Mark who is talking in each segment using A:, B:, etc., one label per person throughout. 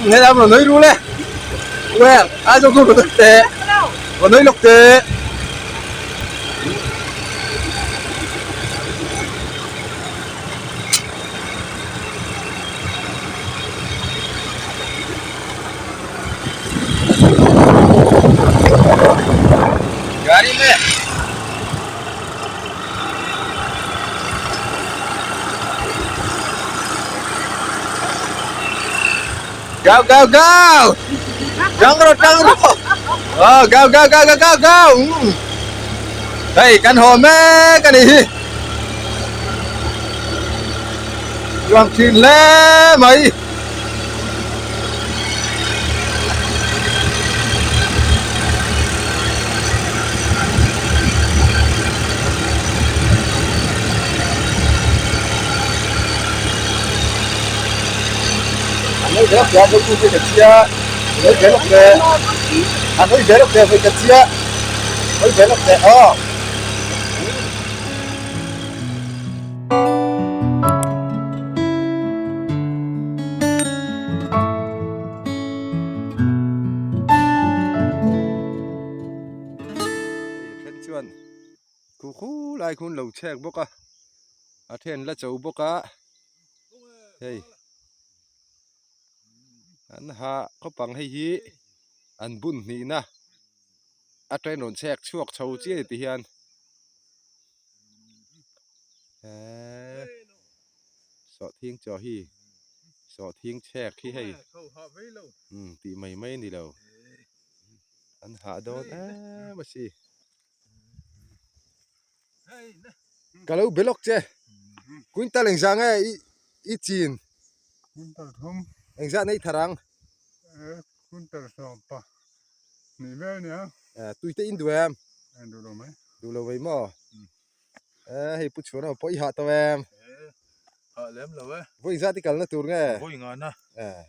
A: Hei lam rawn hawi ru le. Well, a zawng zawng rawn teh. Rawn hawi lawk teh. Gari me. Go go go! Tang rawh tang rawh! Oh go go go go go go! Hei kan haw mek a nih hi. Chuang thin hle mai. Then chuan khu khu lai khu an lo chhek bawk a a then la cho bawk a hei an ha khawpang hei hi an bun hnihna a train rawn chhek chhuak chho chiai ti hian. Eee sawhthing chaw hi sawhthing chhek hi hei umm tih mai mai a ni lo an hah dawn em a si ka lo be lawk che quintal engzah nge i i chin
B: quintal thum
A: engzah nei thar ang
B: quintal sawmpa Nih vel nia.
A: Eh tui te in duh em?
B: En duh lo mai.
A: Duh lo vei maw? Eh hei pu chhuan pawh i hah tawh em?
B: Eh hah lem lo e.
A: Vawi zat i kalna tur nge?
B: Vawi ngana.
A: Eh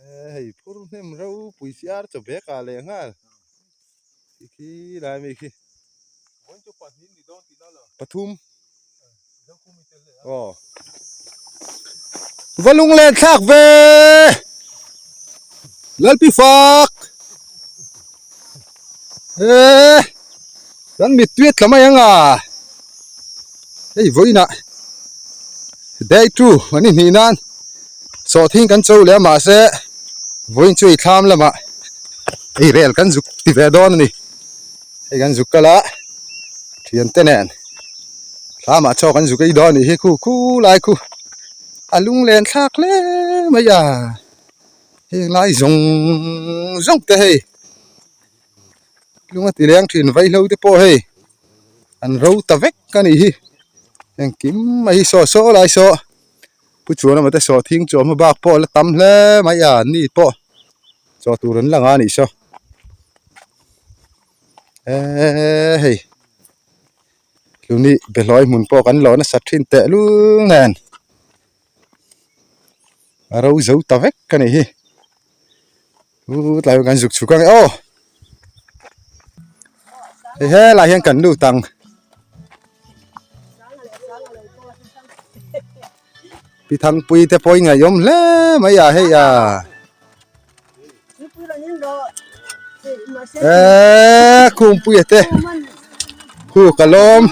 A: eh hei phur hnem ropui si ar chaw bek ah leh nghal. Khi khi lai mi khi.
B: Vawi chu pahnih ni dawn tihna lo.
A: Pathum. Aw. Va lunglen thlak ve! Lalpi fak! Eee! Kan mittui a tla mai ang a! Hei vawiinah day two an inhnih nan sawhthing kan cho leh a mahse vawiin chu ei thlam lamah ei rel kan zuk ti ve dawn a ni. Hei kan zuk kal a thiante nen thlamah chaw kan zuk ei dawn a nih hi khu khu lai khu a lunglen thlak hle mai a heng lai zawng zawng te hei lung a ti leng thin vaihlo te pawh hei an ro ta vek a nih hi engkim mai hi saw saw lai saw pu chuan emaw te sawhthing chaw hma bak pawh a la tam hle mai a ni pawh. Chaw tur an la nga anih saw eee hei hluni behlawi hmun pawh kan lo nasa thin teh lul nen a ro zo ta vek a nih hi u tlai kan zuk chhuk ang e aw hei helai hian kan lut ang. Pi Thangpui te pawh i ngaihawm hle mai a hei a. Eee Khumpuia te khu ka lawm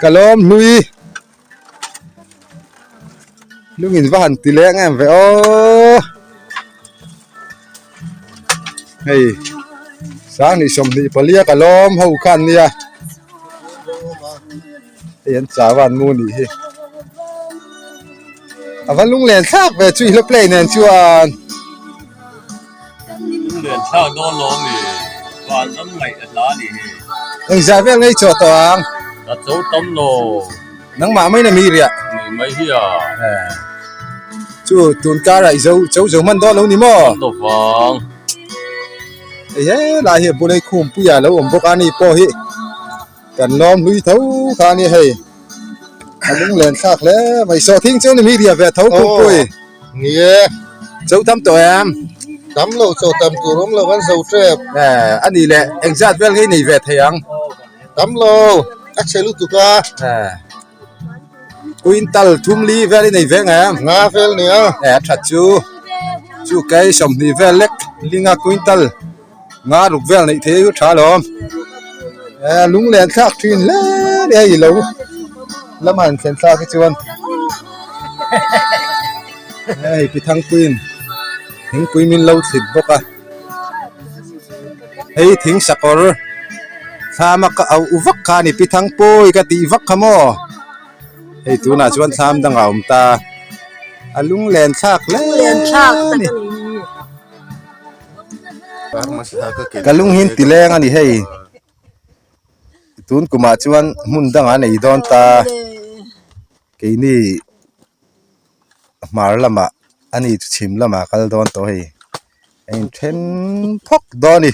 A: ka lawm hlui lungin va han ti leng em ve aw hei sanghnih 24 ka lawm ho khan nia. Hei an chau a an mu nih hi. A va lunglen thlak ve chu i hla play nen chuan.
C: Lunglen thlak dawn lo ami? Van ram ngaih a hla nih hi.
A: Engzah vel ngei chawh tawh ang?
C: Ka cho tam lo.
A: Nangmah mai na mi riah.
C: Ni mai hi a.
A: Chu tun karah i zo cho zo hman dawn lo ni maw?
C: Hman lo vang.
A: Hei helai hi a bulei khumpuia lo awm bawk a ni pawh hi. Kan lawm hlui tho kha a nia hei. A lunglen thlak hle mai. Sawhthing chu ni mi ria ve tho Khumpuii.
B: Ni e.
A: Cho tam tawh em?
B: Tam lo chaw tam tur awm lo kan zo tep.
A: Eh a nih leh engzat vel hi nei ve thei ang?
B: Tam lo, a chhe lutuk a.
A: Eh quintal thum li vel i nei ve ang em?
B: Nga vel nia.
A: Eh a that chu. Chu kei 20 vel lek linga quintal nga ruk vel neih theih chu tha alawm. Eh lunglen thlak thin hle hle a ilo lama han thlen thlak hi chuan hei pi thangpuiin thingpui min lo thlit bawk a hei thing sakawr thlam a ka auh vak kha a ni pi thangpui ka tih vak kha maw hei tunah chuan thlam dangah a awm ta a lunglen thlak hle a ni. Ka lung hi an ti leng a ni hei tun kumah chuan hmun dangah an ei dawn ta keini hmar lamah a ni chu chhim lamah a kal dawn tawh hei a inthen phawk dawn a ni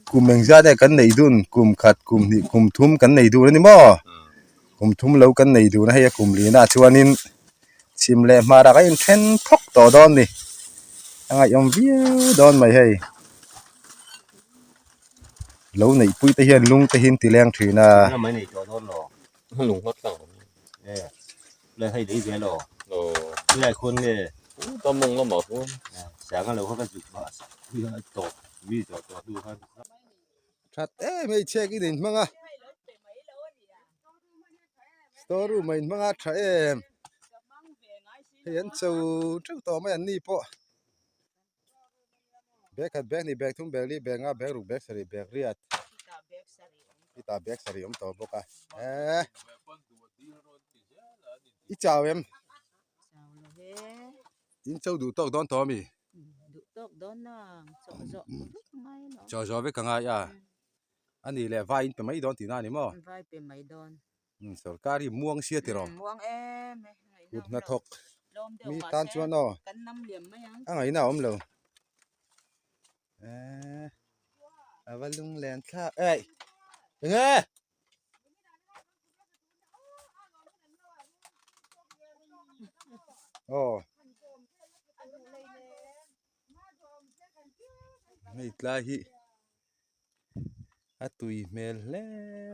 A: kum engzat nge kan neih dun kum khat kum hnih kum thum kan nei dun a ni maw kum thum lo kan nei dun a hei a kum lina chuanin. Chhim leh hmar ah ka inthen phawk tawh dawn ni a ngaihawm viau dawn mai hei lo neih pui te hian lung te hi an ti leng thin a. That em hei chhiak in inhmang a store room a inhmang a tha em hei an cho teuh tawh mai an ni pawh bag khat bag hnih bag thum bag li bag nga bag ruk bag sarih bag riat hetah bag sarih awm tawh bawk a eee i chau em. In cho duh tawk dawn tawh ami?
D: Duh tawk dawn nang, chaw zawh vek ngai lo.
A: Chaw zawh vek ka ngai a, a nih leh vai in pe mai dawn tihna a ni maw?
D: Vai pe mai dawn.
A: Umm sorkar hi muang sia tiraw?
D: Muang em e,
A: ngaihna awm lo. Kut hnathawk mi tan chuan aw.
D: Kan nam liam mai ang.
A: A ngaihna awm lo. Eee a va lunglen thlak eih enge? Aw hei tlai hi a tui hmel hle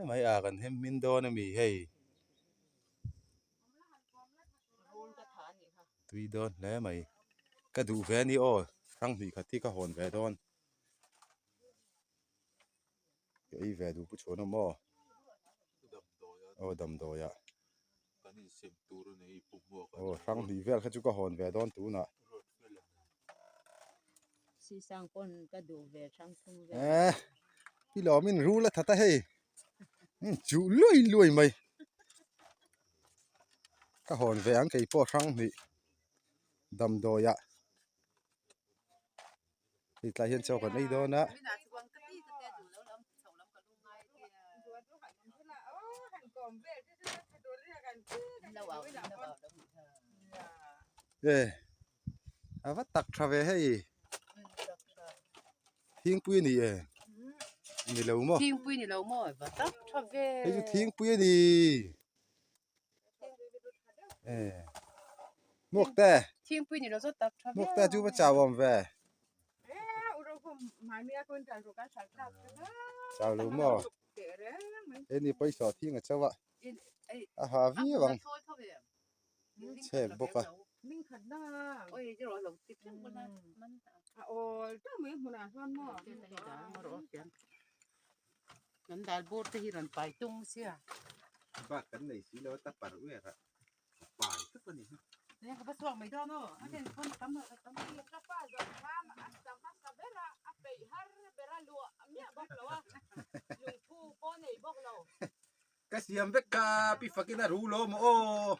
A: mai a kan hem hmin dawn a mi hei tui dawn hle mai ka duh ve a ni aw hrang hnih khat hi ka hawn ve dawn. Ka ei ve duh pu chhuan awm aw. Aw damdawi ah. Aw hrang hnih vel kha chu ka hawn ve dawn tunah.
D: Sisang pawn ka duh ve hrang thung vel.
A: Eh i lawm in rul a that a hei. Chuh luai luai mai. Ka hawn ve ang kei pawh hrang hnih damdawi ah. Hei tlai hian chaw kan ei dawn a. E a va tak tha ve hei thingpui a ni e ni lo maw
D: thingpui ni lo maw va tak tha ve
A: hei chu thingpui a ni. Muak te.
D: Thingpui ni lo zawt tak tha viau.
A: Muak te chu va chau awm ve. Chau lo maw. He ni pawisa thing a chau a. A ha viau ang. Chhek bawk a.
D: Kan dal bur te hi rawn pai tung sia.
A: Bak kan nei si lo ta par uer a pai tawp a ni hi.
D: Nge ka va chhuak mai dawn aw a chen pawn tam lo tam
E: lo. Ka pa zawng kha a sa hmasa ber a, a peih har ber a luah miah bawk lo a, lungphu pawh nei bawk lo.
A: Ka siam vek kha pi fakin a ru lo maw aw.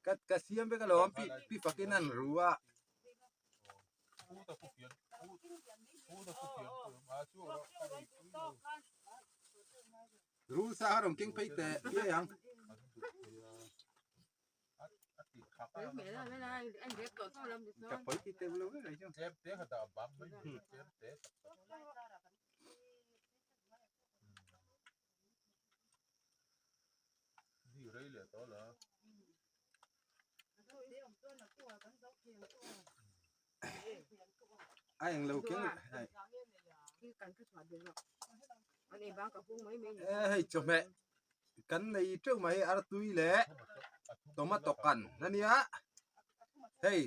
A: Ka ka siam vek alawm pi pi fakin an ru a. Rul sa kha rawn keng phei teh piai ang. Ka pawi ti teuh lo ber ai chu. A eng lo keng e hei chawhmeh kan nei teuh mai artui leh tomato kan ania. Hei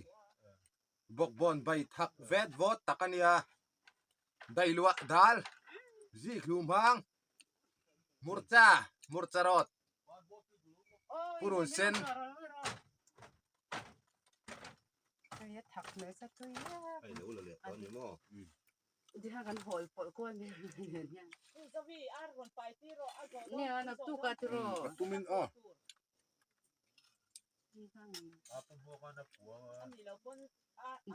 A: bawkbawn bai thak vet vawt tak a nia dailuah dal zikhlum hang murcha murcha rawt purun sen.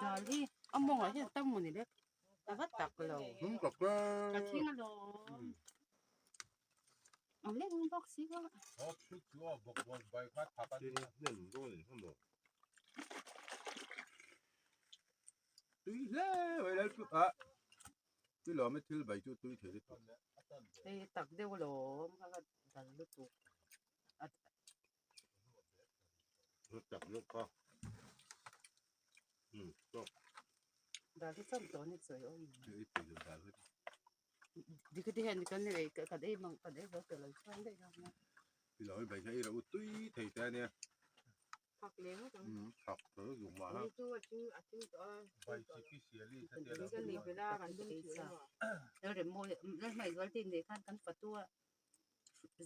D: Dal hi a mawngah hian tam maw ni le ka va tak lo ka thing alawm a leng bawk si a
A: tui hle mai lal chu a tui lawm e thil bai chu tui thei lutuk
D: hei tak deuh alawm ka dal lutuk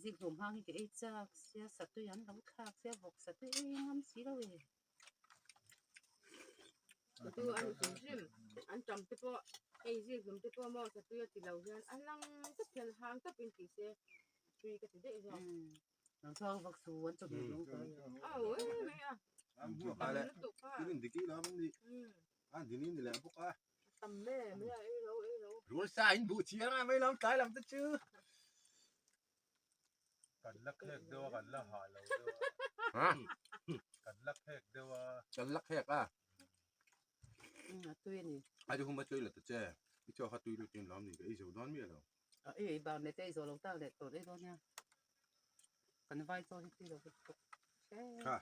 D: Zing hlawm hang hi ka ei chak sia satui an lo thlak sia vawk satui ei ngam si lo e.
E: Tu an hrim hrim an tam te pawh hei zing hlawm te pawh maw satui a ti lo hian a lang tawp hian hang tawp in ti se tui ka ti daih zawk.
D: Lo thlang vak su an chawhmeh lung ka ei.
E: Au em mai a. Tam lutuk kha. Tam em mai a ei ro ei ro.
A: Rul sa in buh chiang a mai lam tlai lam te chu.
F: Kan la khek deuh a kan la hah lo deuh a. Kan la khek deuh a.
A: Kan la khek a.
D: A tui a ni.
A: A chu huma tui la ta che. I chaw kha tui lutin lawm ni ka ei zo dawn miah lo.
D: A ei bang leh te ei zawh lo tak leh tawh daih dawn nia. Kan vai chaw hi tui lo vek bawk.
A: Kha.
E: Kha.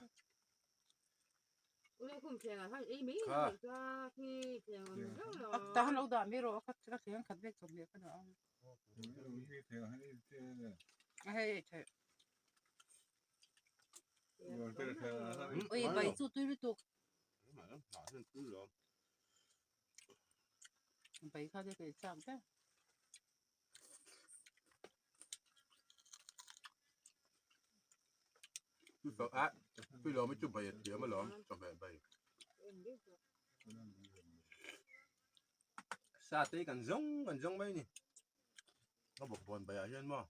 D: Ta han lo dah mai rawh a ka thleng khat vek chawhmeh ka dah a. A hei ei theih. Ui bai chu tui lutuk. Bai kha te ka ei chak ber.
A: Tui lawm hi chu bai a thiam alawm chawhmeh bai. Sa te hi kan zawng kan zawng mai a ni. A bawkbawn baiah hian maw.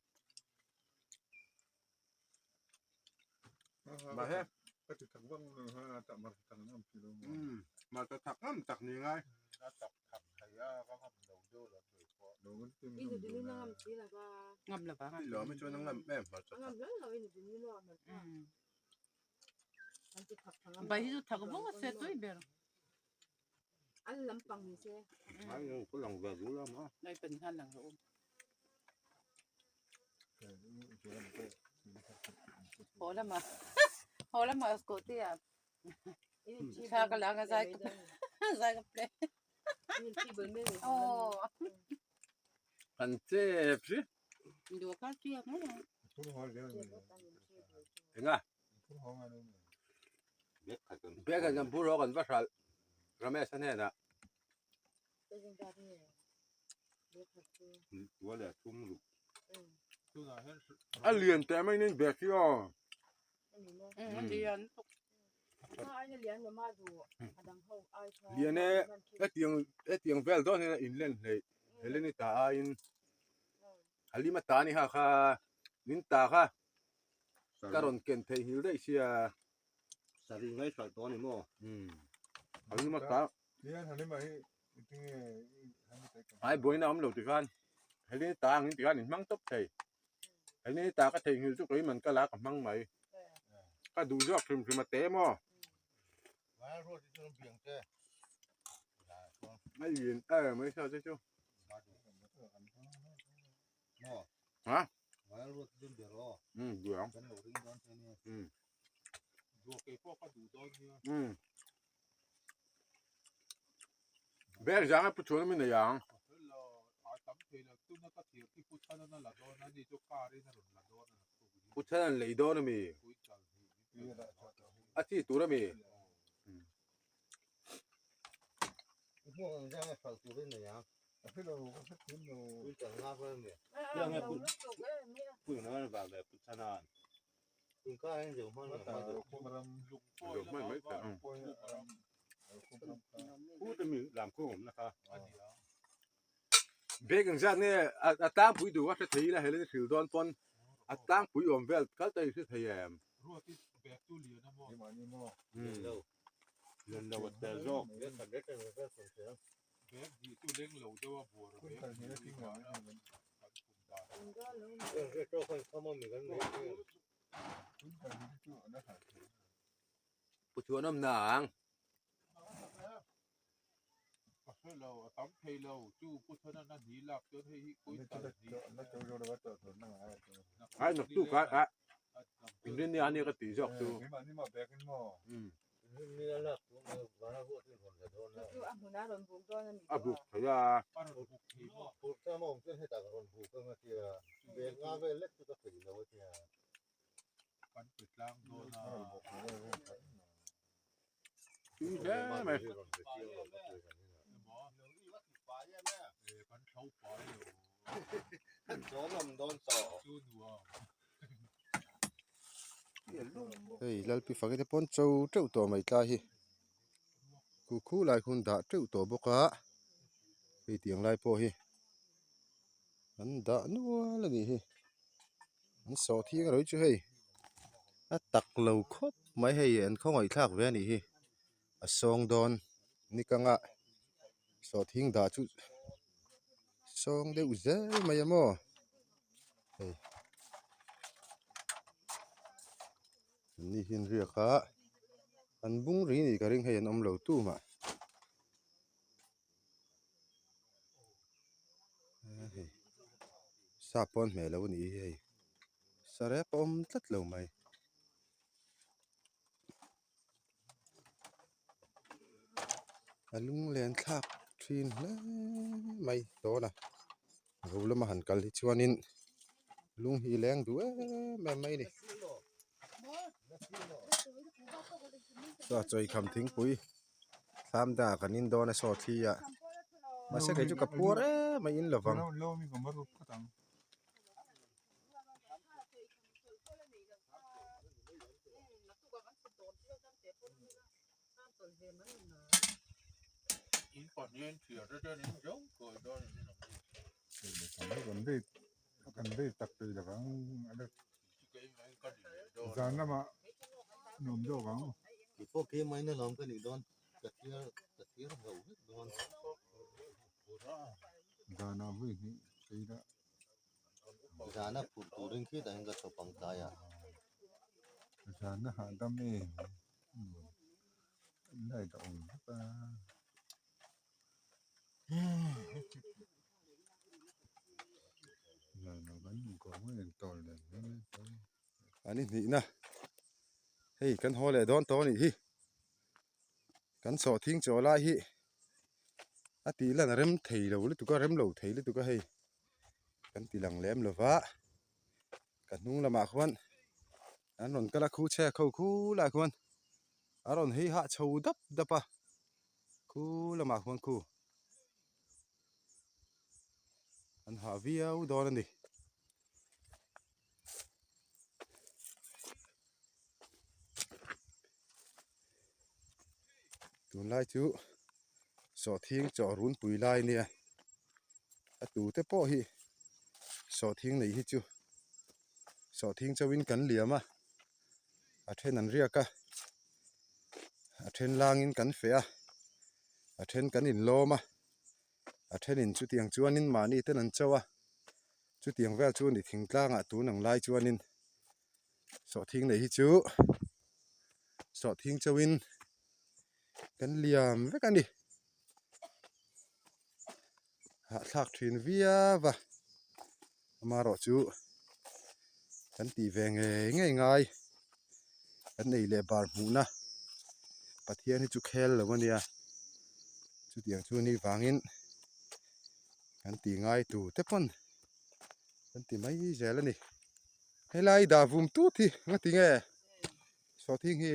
A: Mahse Mahse thak ngam tak ni ngai.
D: Ngam lo vang a.
A: Lawm hi chuan a ngam em hmarcha thak.
D: Bai hi chu thak vawk a se tui ber.
A: Ai lo ka lang ve duh lo maw.
D: Nai pan khan lang rawh u. Haw lamah haw lamah scooty ah thla ka la anga zai ka zai ka play aw
A: Kan chep si.
D: Duh kha chiak mai a.
A: Enga? Bag an kan bur haw kan va hralh Ramesh a hnenah. A lian teh mai nen bag hi aw. Lian e hetiang hetiang vel dawn hian a inlen hleih Heleni ta aiin Halima ta ni kha kha min ta kha ka rawn ken theih nghil daih sia.
C: Saree ngaihhralh tawh a ni maw?
A: Halima ta. Ai buaina awm lo tikhan Heleni ta angin tikhan in hmang tawp thei. Heleni ta ka theihnghilh chu kei man ka la ka hmang mai. Ka duh zawk hrim hrim a te maw? A lian em mai sa te chu. Ha? Duang. Bag zang a pu chhun ami nei ang. Pu chhan an lei dawn ami. A chi tur ami. Bag ang zat nge a tlangpui duh a hre thei ila helin hril dawn pawn a tlangpui awm vel kal ta i hre thei em? Lian lo a tel zawk. Pu chuan awm na ang. Ai nak tu ka a in rin ni ani ka ti zawk chu. A buk thei a. Tui hle mai. Hei Lalpi fak te pawn cho teuh tawh mai tlai hi khu khu lai hun dah teuh tawh bawk a hei tiang lai pawh hi an dah nual a nih hi. An sawh thiang ro chu hei a tak lo khawp mai hei an khawngaih thlak ve a nih hi a sawng dawn ni kanga sawh thing dah chu sawng deuh zel mai a maw hei an ni hi an riak a an bung ri nih ka ring hei an awm lo tumah. Hei sap pawn hmel lo a nih hi hei sarep a awm tlat lo mai. A lunglen thlak thin hle mai dawn a ro lama han kal hi chuanin lung hi leng duh em em mai a ni. Chaw chawikham thingpui. Thlam dangah kan in dawn a saw thli a mahse kei chu ka puar em a in lovang.
G: Zan lamah nuam deuh ang.
B: Keipawh keimah in alawm ka nih dawn ka thlir ka thlir zo vek dawn.
G: Zanah vawi hnih phei la.
B: Zana phurh turin khi dahin ka chawp ang tlai ah.
G: Zana hahdam em light a awm vek a.
A: An i hnihna hei kan haw leh dawn tawh a nih hi kan sawhthing chaw lai hi a tih lan a rem thei lo lutuk a rem lo thei lutuk a hei kan ti lang lem lo va ka hnung lamah khuan an rawn kal a khu chhe kho khu lai khuan a rawn hei hah chho dap dap a. Khu lamah khuan khu an hah viau dawn a ni. Tunlai chu sawhthing chaw runpui lai nia a tute pawh hi sawhthing nei hi chu sawhthing chauhin kan liam a. A then an riak a a then langin kan feh a a then kan inlawm a a thenin chutiang chuanin mahni ten an cho a chutiang vel chu a ni thingtlangah tun ang lai chuanin sawhthing nei hi chu sawhthing chauhin kan liam vek a ni hahthlak thin viau a amaherawh chu kan tih ve ngei ngei ngai kan ei leh bar hmuhna Pathian hi chu khel lo a nia chutiang chu ni vangin kan tih ngai tur te pawn kan ti mai zel a ni helai dah vum tut hi nga ti nge sawhthing hi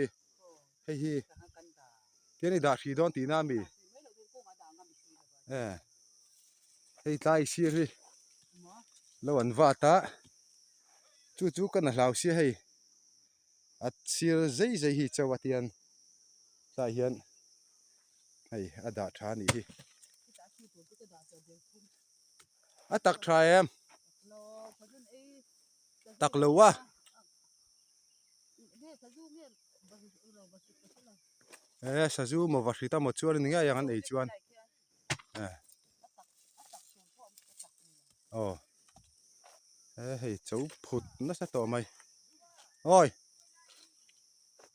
A: hei hi tian i dah hrih dawn tihna a mi. E hei tlai sir hi lo an vat a chu chu ka na hlau sia hei a sir zei zei hi chauh a tian tlai hian hei a dah tha a nih hi a tak tha em tak lo a. E sazu maw va hrit a maw chuan ni ngei ang an ei chuan e aw e hei cho phut nasa tawh mai awi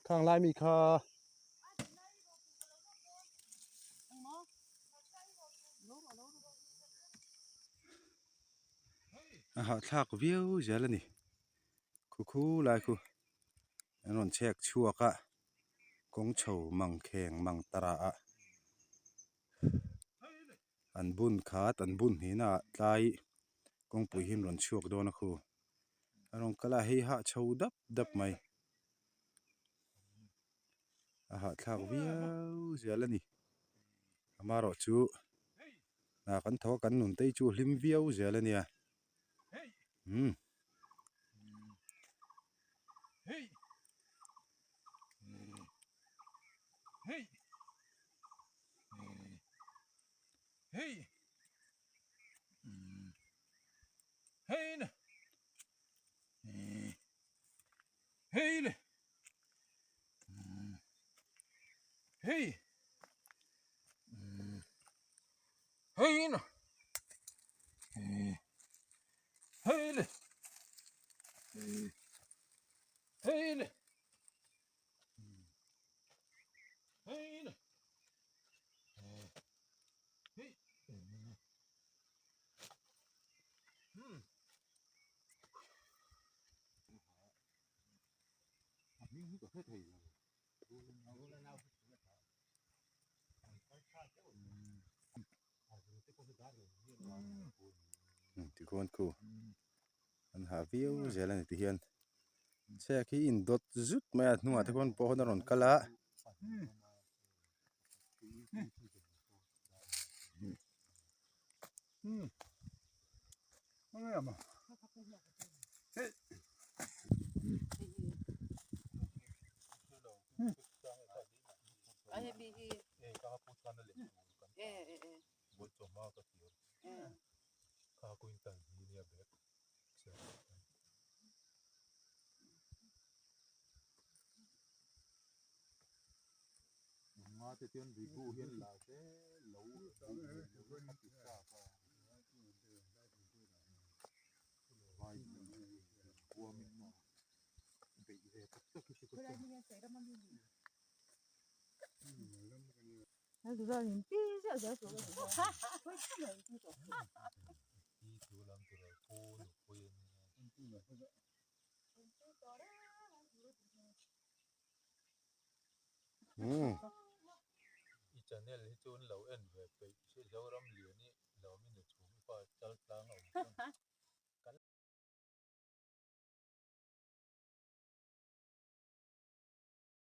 A: khang lai mi kha a hahthlak viau zel a ni. Khu khu lai khu an rawn chhek chhuak a kawng chho mang kheng mang tara ah an bun khat an bun hnihna ah tlai kawngpui hi an rawn chhuak dawn a khu a rawn kal a hei hah chho dap dap mai a hahthlak viau zel a ni amaherawh chu hna kan thawk a kan nun te hi chu a hlim viau zel a nia. Umm. Tikhuan khu an ha viau zel a ni ti hian chhiat hi in dawt zut mai a hnungah te khuan pawh a rawn kal a.
F: I channel hi chu an lo en ve peih si Zoram Liani lo min a chhum i fa chal tlang a awm.